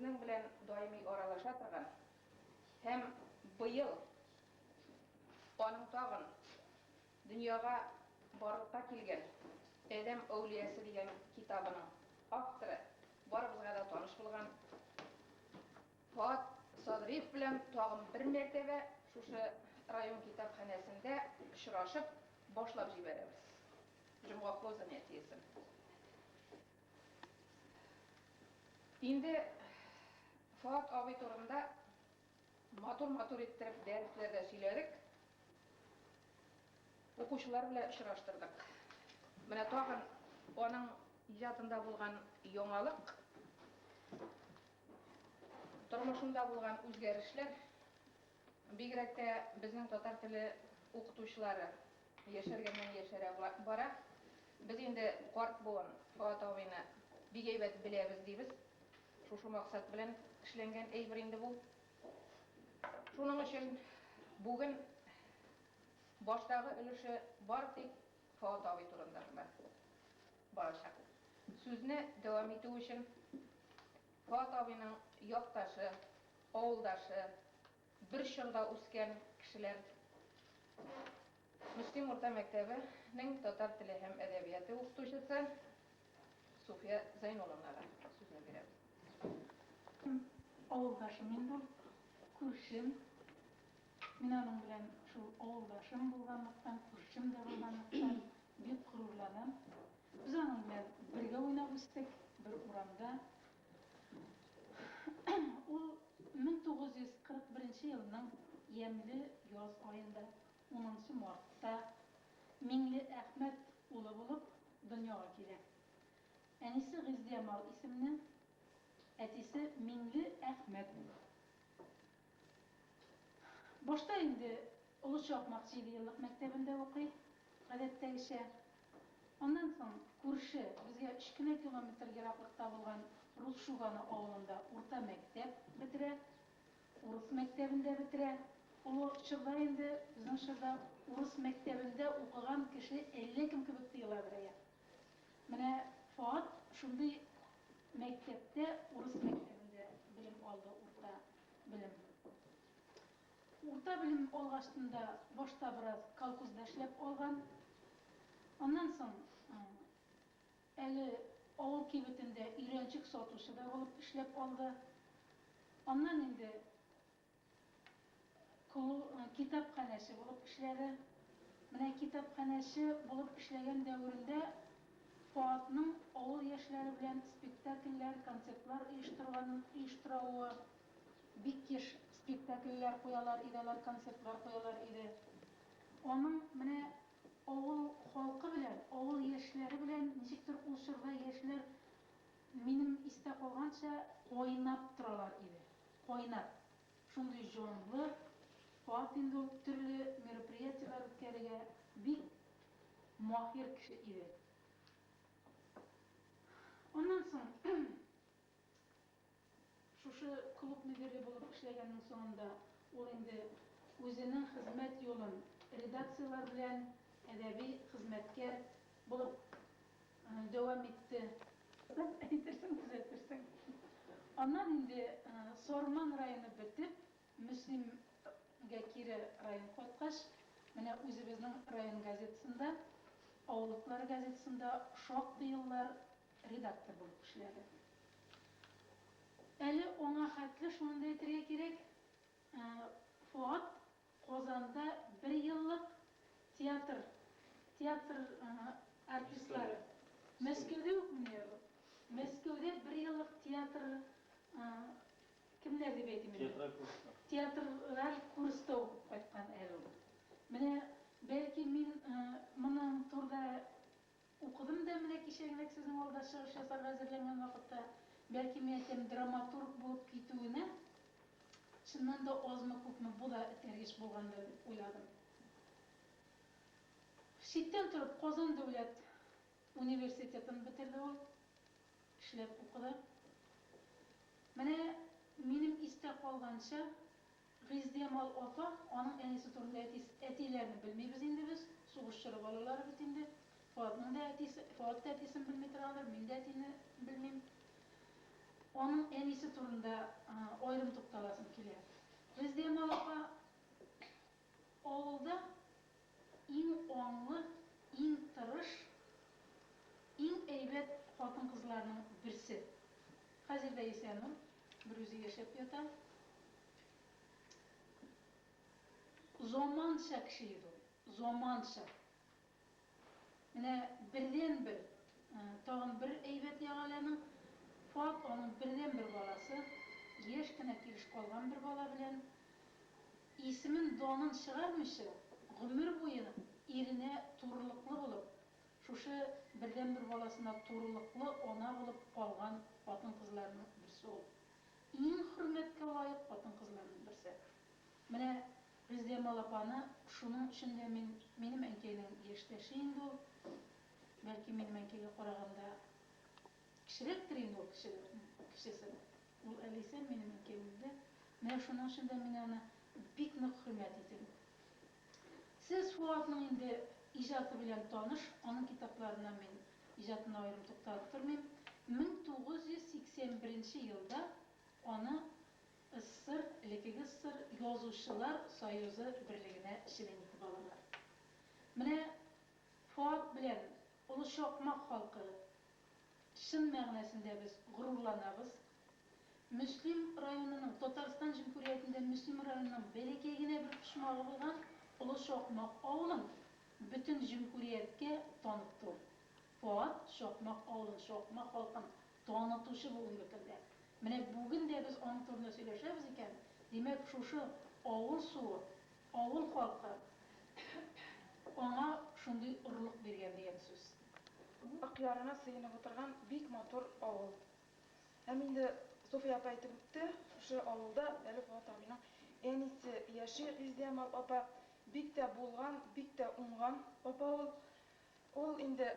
Безнең белән даими аралаша торган һәм быел аның тагын дөньяга барлыкка килгән Адәм әүлиясе дигән китабының авторы, барыбызга да таныш булган Фоат Садриев белән тагын бер мәртәбә шушы район китапханәсендә очрашып, башлап җибәрәбез йомгаклау занятиесен. Инде Фоат абый турында матур-матур иттереп дәресләрдә сөйләдек, укучылар белән очраштырдык. Менә тагын аның иҗатында булган яңалык, тормышында булган үзгәрешләр, бигрәк тә безнең татар теле укытучылары яшәргәннән яшәрә бара. Без инде карт буын Фоат абыйны бик әйбәт беләбез дибез. Шушы максат белән эшләнгән әйбер инде бу. Шуның өчен бүген баштагы өлеше бары тик Фоат абый турында гына барачак. Сүзне дәвам итү өчен Фоат абыйның якташы, авылдашы, бер чорда үскән кешеләр, Мөслим урта мәктәбе нең татар теле һәм әдәбияты укытучысы Суфия Зәйнулловнага сүзне бирәбез. Авылдашым инде ул, күршем. Мин аның белән шул авылдашым булганлыктан, күршем дә булганлыктан бик горурланам. Без аның белән бергә уйнап үстек, бер урамда. Ул 1941 елның ямьле яз аенда, унынчы мартта, Миңлеәхмәт улы булып дөньяга килә. Әнисе Гыйздиямал исемле, әтисе Миңлеәхмәт. Башта инде Олы Чакмак җидееллык мәктәбендә укый, гадәттәгечә. Аннан соң күрше, безгә өч кенә километр ераклыкта булган Рус Шуганы авылында урта мәктәп бетерә, урыс мәктәбен дә бетерә. Ул чорда инде, безнең чорда урыс мәктәбендә укыган кеше әллә кем кебек тоеладыр, әйе. Менә Фоат шундый мәктәптә, урыс мәктәбендә белем алды, урта белем. Урта белем алгачтын да башта бераз колхозда эшләп алган. Аннан соң әле авыл кибетендә өйрәнчек сатучы да булып эшләп алды. Аннан инде китапханәче булып эшләде. Менә китапханәче булып эшләгән дәверендә Фоатның авыл яшьләре белән спектакльләр, концертлар оештырганын оештыравы, Бик еш спектакльләр куялар иде алар, концертлар куялар иде. Аның менә авыл халкы белән, авыл яшьләре белән, ничектер ул чорда яшьләр, минем истә калганча, кайнап торалар иде. Кайнап. Шундый җанлы, Фоат инде ул төрле мероприятиеләр үткәрергә бик маһир кеше иде. Аннан соң. Шушы клуб мөдире булып эшләгәннең соңында ул инде үзенең хезмәт юлын редакцияләр белән әдәби хезмәткәр булып дәвам итте. Әйтерсең, төзәтерсең. Аннан инде Сарман районы бетеп, Мөслимгә кире район кайткач, менә үзебезнең район газетасында, Авыл утлары газетасында шактый еллар редактор булып эшләде. Әле аңа хәтле шуны да әйтергә кирәк, Фоат Казанда бер еллык театр, театр артистлары, Мәскәүдә үкмени әле ул? Мәскәүдә бер еллык театр, кемнәр дип әйтим инде? Театраль курста. Театраль курста укып кайткан әле ул. Менә бәлки мин моның турыда Укыдым да менә кичәгенәк сезнең алда чыгыш ясарга әзерләнгән вакытта, бәлки, мин әйтәм, драматург булып китүенә чыннан да азмы-күпме бу да этәргеч булгандыр дип уйладым. Читтән торып Казан дәүләт университетын бетерде ул, эшләп укыды. Менә минем истә калганча, Гыйздиямал апа, аның әнисе турында әтисе, әтиләрне белмибез инде без, сугыш чоры балалары бит инде. Фоатның да әтисе, Фоат та әтисен белми торгандыр, мин дә әтине белмим. Аның әнисе турында аерым тукталасым килә. Гыйздиямал апа авылда иң аңлы, иң тырыш, иң әйбәт хатын-кызларның берсе. Хәзер дә исән ул, берүзе яшәп ята. Заманча кеше иде ул, заманча. Менә бердәнбер, тагын бер әйбәт ягы әле аның, Фоат аның бердәнбер баласы, яшь кенә килеш калган бер бала белән, исемен, данын чыгармыйча, гомер буе иренә турылыклы булып, шушы бердәнбер баласына турылыклы ана булып калган хатын-кызларның берсе ул. Иң хөрмәткә лаек хатын-кызларның берсе. Менә Гыйздиямал апаны шуның өчен дә мин, минем әнкәйнең яшьтәше инде ул, бәлки минем әнкәйгә караганда кечерәктер инде ул кече, кечесе. Ул әле исән, минем әнкәй үлде. Менә шуның өчен дә мин аны бик нык хөрмәт итәм. Сез Фоатның инде иҗаты белән таныш, аның китапларына мин иҗатына аерым тукталып тормыйм. 1981 нче елда аны СССР, элеккеге СССР Язучылар союзы берлегенә член итеп алалар. Менә Фоат белән Олы Чакмак халкы чын мәгънәсендә без горурланабыз. Мөслим районының, Татарстан Җөмһүриятендә Мөслим районының бәләкәй генә бер почмагы булган Олы Чакмак авылын бөтен җөмһүрияткә танытты ул. Фоат Чакмак авылын, Чакмак халкын танытучы бүгенге көндә. Менә бүген дә без аның турында сөйләшәбез икән, димәк, шушы авыл суы, авыл халкы аңа шундый орлык биргән дигән сүз. Ык ярына сыенып утырган бик матур авыл. Һәм инде Софья апа әйтеп үтте, шушы авылда әле Фоат абыйның әнисе яши, Гыйздиямал апа. Бик тә булган, бик тә уңган апа ул. Ул инде,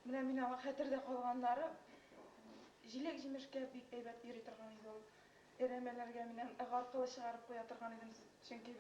менә мин аңа хәтердә калганнары, җиләк-җимешкә бик әйбәт йөри торган иде ул. Әрәмәләргә миннән ык аркылы чыгарып куя торган идем, чөнки